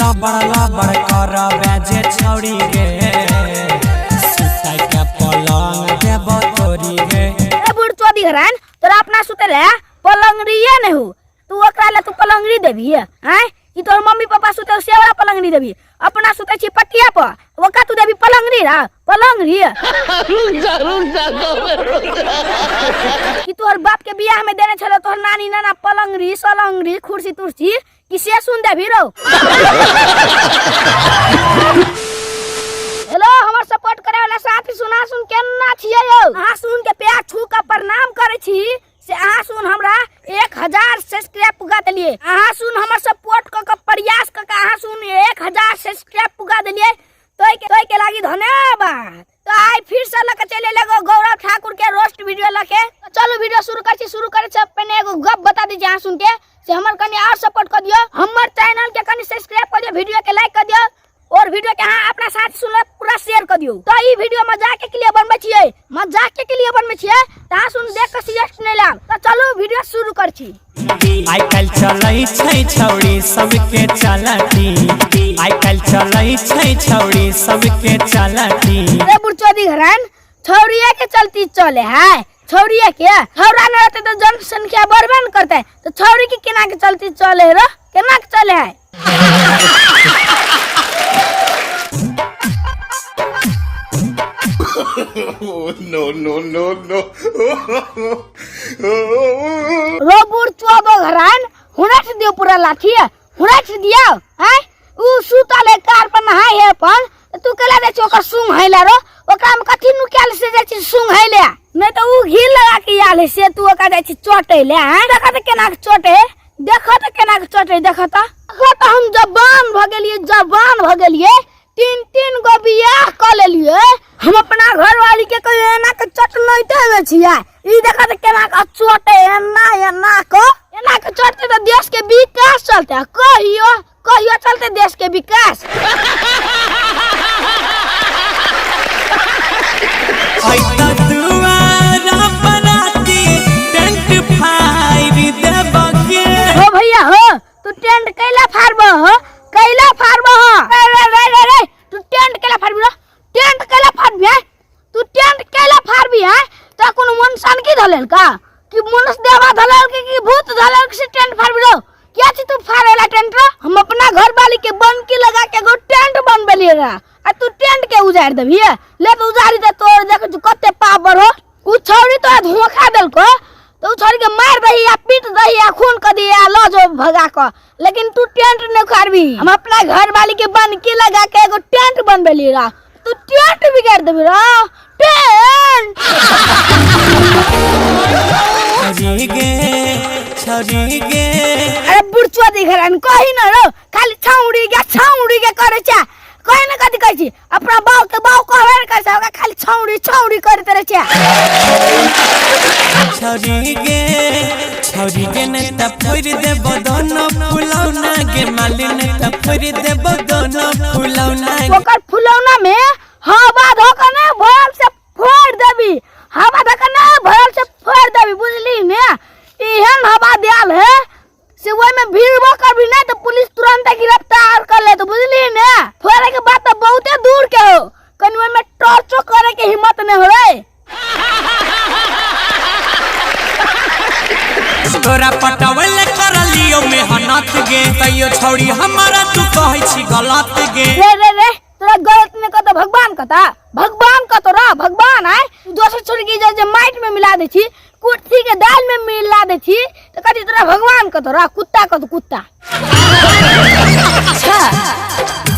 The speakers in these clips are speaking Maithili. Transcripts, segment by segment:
लबड़ लबड़ करबे जे छौड़ी गे, सुतै के पलंग देबो तोरी गे। ए बुढ़ चोदी हरान, तोरा अपना सुते ले पलंगड़िए नहीं हो, तू ओकरा ले तू पलंगड़ी देबी हैं? कि तोहर मम्मी पापा सुते से वाला पलंगड़ी देबी? अपना सुते छी पटिया पर, ओका तू देबी पलंगड़ी रा पलंगड़ी? रुक जा रुक जा दो मिनट, रुक जा। कि तोहर बाप के बियाह में देने छलो तोहर नानी नाना पलंगड़ी सलंगड़ी कुर्सी तुर्सी कि से सुन देबी रो? हेलो हमर सपोर्ट करे वाला साथी सुना सुन केना छियै यौ? अहाँ सुन के प्यार छू के प्रणाम करे छी से अहाँ सुन हमरा 1000 सब्सक्राइब पुगा देलिए। अहाँ सुन हमर सपोर्ट क के प्रयास क के अहाँ सुन 1000 सब्सक्राइब पुगा देलिए, तो के लागी धन्यवाद। तो आइ फिर से लके चले एगो गौरव ठाकुर के रोस्ट वीडियो लके। तो चलू वीडियो शुरू कर छी। शुरू करे से पहले एगो गप बता दीजिए अहाँ सुन के से हमर कनी और सपोर्ट कर दियो, हमर चैनल के कनी सब्सक्राइब कर दियो, वीडियो के लाइक कर दियो और वीडियो के अहाँ अपना साथ सुन पूरा शेयर कर दियो। तो ई वीडियो मजाक के लिए बनबै छियै, मजाक के लिए बनबै छियै, त अहाँ सुन देख के सीरियस नहीं लाब। तो चलू वीडियो शुरू कर छी। आइ काल्हि चलै छै छौड़ी सबके चलती, आइ काल्हि चलै छै छौड़ी सबके चलती। ए बुढ़चोदी घरान, छौड़िया के चलती चले है, छौड़िया के छौड़ा नहीं रहते तो जनसंख्या बढ़बे न करते, तो छौड़ी के केना के चलती चले है रो, केना के चले है? No no no no. रो बुढ़ चोदो घरान, हुनठ दियो पूरा लाठी है, हुनठ दियो हैं? उ सुतल है कार पर नहाय है अपन, तू केला दे छी ओकर सुंग हैला रो, ओकरा में कथी नुकायल से जाय छी सुंग हैले, नहीं तो उ घी लगा के आयल है से तू ओकरा जाय छी चोटे ले हैं? देखा तो केना के चोटे, देखा तो केना के चोटे, देखा तो। देखा तो हम जवान भ गेलिए, जवान भ गेलिए, तीन तीन गो बियाह क लेलिए। हम अपना घरवाली के कहियो एना के चोट नहीं देवे छियै, ई देखा तो केना के चोटे, एना एना को एना के चोटते तो देश के विकास चलते, कहियो कहियो चलते देश के विकास। हो भैया हो, तू टेंट कैला फाड़ब हो, कैला फाड़ब हो? रे रे रे रे रे, तू टेंट कैला फाड़बी रो, टेंट कैला फाड़बी है? तू टेंट कैला फाड़बी है? तो कोनो मनसान की धलेल का कि मनुष्य देवा धलेल की भूत धलेल से टेंट फाड़बी रो? क्या छी तू फाड़ेला टेंट रो? हम अपना घर वाली के बनकी लगा के एगो टेंट बनबेलिए रा, आ तू टेंट के उजाड़ देबी? ले तो उजाड़ी दे, तोर देख तू कते पावर हो। उ छौड़ी तोरा धोखा देलको तो उ छौड़ी के मार दही या पीट दही या खून कर दी या ल जो भगा क, लेकिन तू टेंट नहीं उखाड़बी। हम अपना घर वाली के बनकी लगा के एगो टेंट बनबेली रा, तू टेंट बिगाड़ देबी रा टेंट। छौड़ी गे, छौड़ी गे। अरे बुढ़चुआ दिख रहा है कही न रो, खाली छौड़ी गे छौड़ी गे करे छे, कही न कथी कहै छी, अपना बाप के बाप कहबे न करै छै, ओकरा खाली छौड़ी छौड़ी करैत रहै छै। छौड़ी गे, छौड़ी गे ने त फोड़ि देबो दोनो फुलौना गे मालिन, त फोड़ि देबो दोनो फुलौना गे। ओकर फुलौना में हवा धऽ के ने भरल से फोड़ि देबी, हवा धऽ के ने भरल से फोड़ि देबी, बुझली ने? एहन हवा देल है से ओहि में भिड़बो करबी ना तो पुलिस तुरंत गिरफ्तार कर लेत, बुझली ने? फोड़े के बात तो बहुते दूर के हो, कनी ओहि में टॉर्चो करे के हिम्मत नहीं होवे। तोरा पटवल कर लियो मेहनत गे, तैयो छौड़ी हमारा तू कहै छी गलत गे। रे रे रे, तोरा गलत नहीं कहतो भगवान कहता, भगवान कहतो रा भगवान आय। दोसर छोड़ी के जे माइट में मिला दे छी, कुर्सी के दाल में मिला दे छी, तो कथी तोरा भगवान कहतो रा? कुत्ता कहतो कुत्ता। अच्छा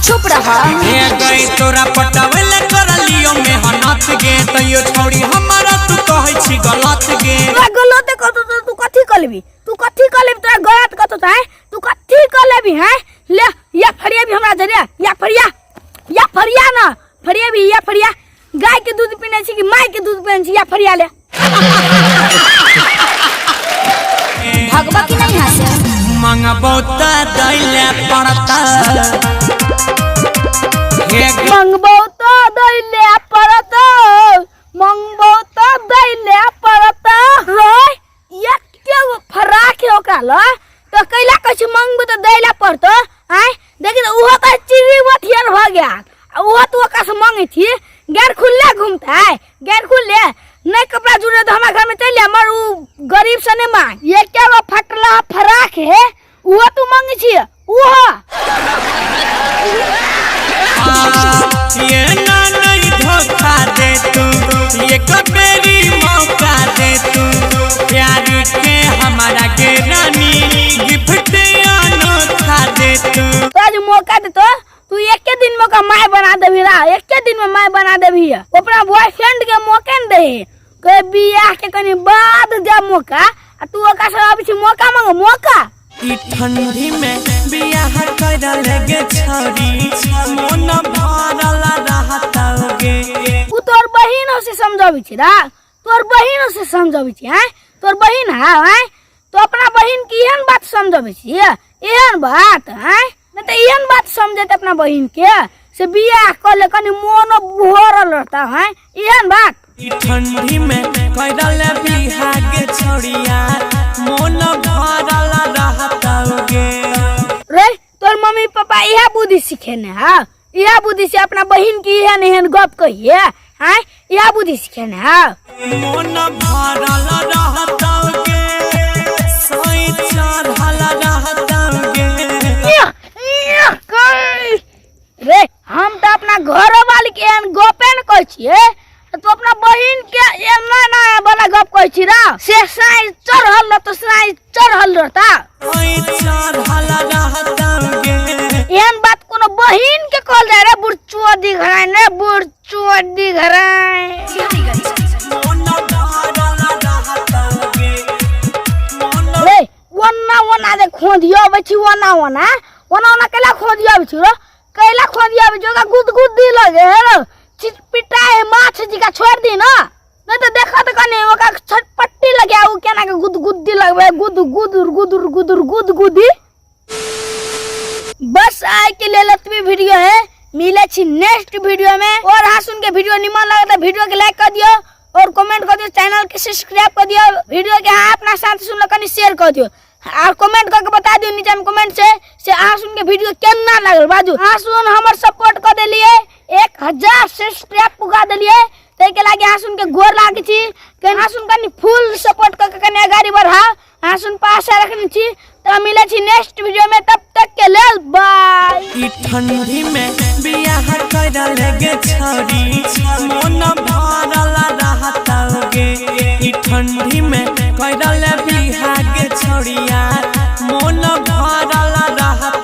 चुप रहा। हे गई तोरा पटवल कर लियो मेहनत गे, तैयो छौड़ी हमारा तू कहै छी गलत गे। तोरा गलत कहतो तो तू कथी कर लेबी, तू कथी कर लेबी? तोरा गलत कहतो तो हैं तू कथी कर लेबी हैं? ले या फरिया भी हमरा जरिया, या फरिया, या फरिया ना फरिया भी, या फरिया। गाय के दूध पीने छी कि माय के दूध पीने छी? या फरिया ले। भगवा की नहीं यहाँ से मंगबो त दैले पड़ता, हे मंगबो तो दैले पड़ता, मंगबो तो दैले पड़ता। रोय एके गो फराक है ओकरा ल, तो कैला कहै छी मंगबो तो दैले पड़तो आय? देखी तो उहो तो चिड़ी मथियल भ गया। आ उहो तू ओकरा से मांगे छी, गैर खुले घूमता है, गैर खुले नहीं कपड़ा जुड़े तो हमारे घर में चल जा, मगर उ गरीब से नहीं मांग। ये क्या वो फटला फराक है, उहो तू मांगे छी उहो। ये ना नहीं धोखा दे तू, ये कबेरी मौका दे तू, प्यार के हमारा के रानी गिफ्ट अनोखा दे तू। तो आज मौका दे तो तू एक के दिन में ओकरा माय बना देबी रा, एक के दिन में माय बना देबी। अपना बॉयफ्रेंड के मौका न दे, कहे बियाह के कनी बाद दे मौका, आ तू ओकरा से अबै छी मौका मांगो मौका। ई ठंडी में बियाह करल गे छौरी, मोन भरल रहतौ गे। उ तोर बहिन से समझाबै छी रा, तोर बहिन से समझाबै छी हैं, तोर बहिन है हैं, तो अपना बहिन के एहन बात समझाबै छी, एहन बात हैं, नहीं तो एहन बात समझेते अपना बहिन के से बियाह कर ले कनी मोनो भरल रहता है, एहन बात। ई ठंडी में करल बियाह गे छौरिया, मोन भरल रहतौ गे। रे तोर मम्मी पापा इहा बुद्धि सिखेने हा, इहा बुद्धि से अपना बहिन के एहन एहन गप कहिए हैं, इहा बुद्धि सिखेने हा। मोन भरल रहतौ गे, सोई चढ़ल रहतौ गे। रे हम तो अपना घर वाली के एहन गपे न कहै छियै, तू अपना बहिन के एना ना वाला गप कहै छी रा, से साँझ चढ़ल रहतौ, साँझ चढ़ल रहता। सोई चढ़ल रहतौ गे। एहन बात कोनो बहिन के कहल जाय रे, बुढ़चोदी घराय ने, बुढ़चोदी घराय। मोन भरल रहतौ गे, मोन रे ओना ओना जे खोदियो अबै छी, ओना ओना ओना ओना कैला खोदियो अबै छी रो, कैला खोदियो अबै छी, ओकरा गुद गुदी लगे हे रो, चिटपिटा है माछ जी का छोड़ दी ना, नहीं तो देखा तो कने ओकरा छटपट्टी लगे, उ केना के गुद गुदी लगबे, गुद गुदुर गुदुर गुदुर गुद गुदी। बस आय के लेल एतबी वीडियो है, मिले छी नेक्स्ट वीडियो में। और हाँ सुन के वीडियो निमन लगे तो वीडियो के लाइक कर दियो और कमेंट कर दियो, चैनल के सब्सक्राइब कर दियो, वीडियो के हाँ अपना साथ सुन लो कनी शेयर कर दियो और कमेंट करके बता दियो नीचे में कमेंट से अहाँ सुन के वीडियो केना लागल। बाजू अहाँ सुन हमर सपोर्ट कर देलिए, 1000 सब्सक्राइब पुगा देलिए, ताहि के लागे अहाँ सुन के गोर लागे छी। अहाँ सुन कनी फुल सपोर्ट करके कनी अगाडि बढ़ाओ, अहाँ सुन पर आशा रखने छी। तो मिले छी नेक्स्ट वीडियो में, तब तक के लेल बाय। ई ठंडी में बियाह करल गे छौरी, मोन भरल रहतौ गे। ई ठंडी में करल बियाह गे छौरिया, मोन भरल रहतौ।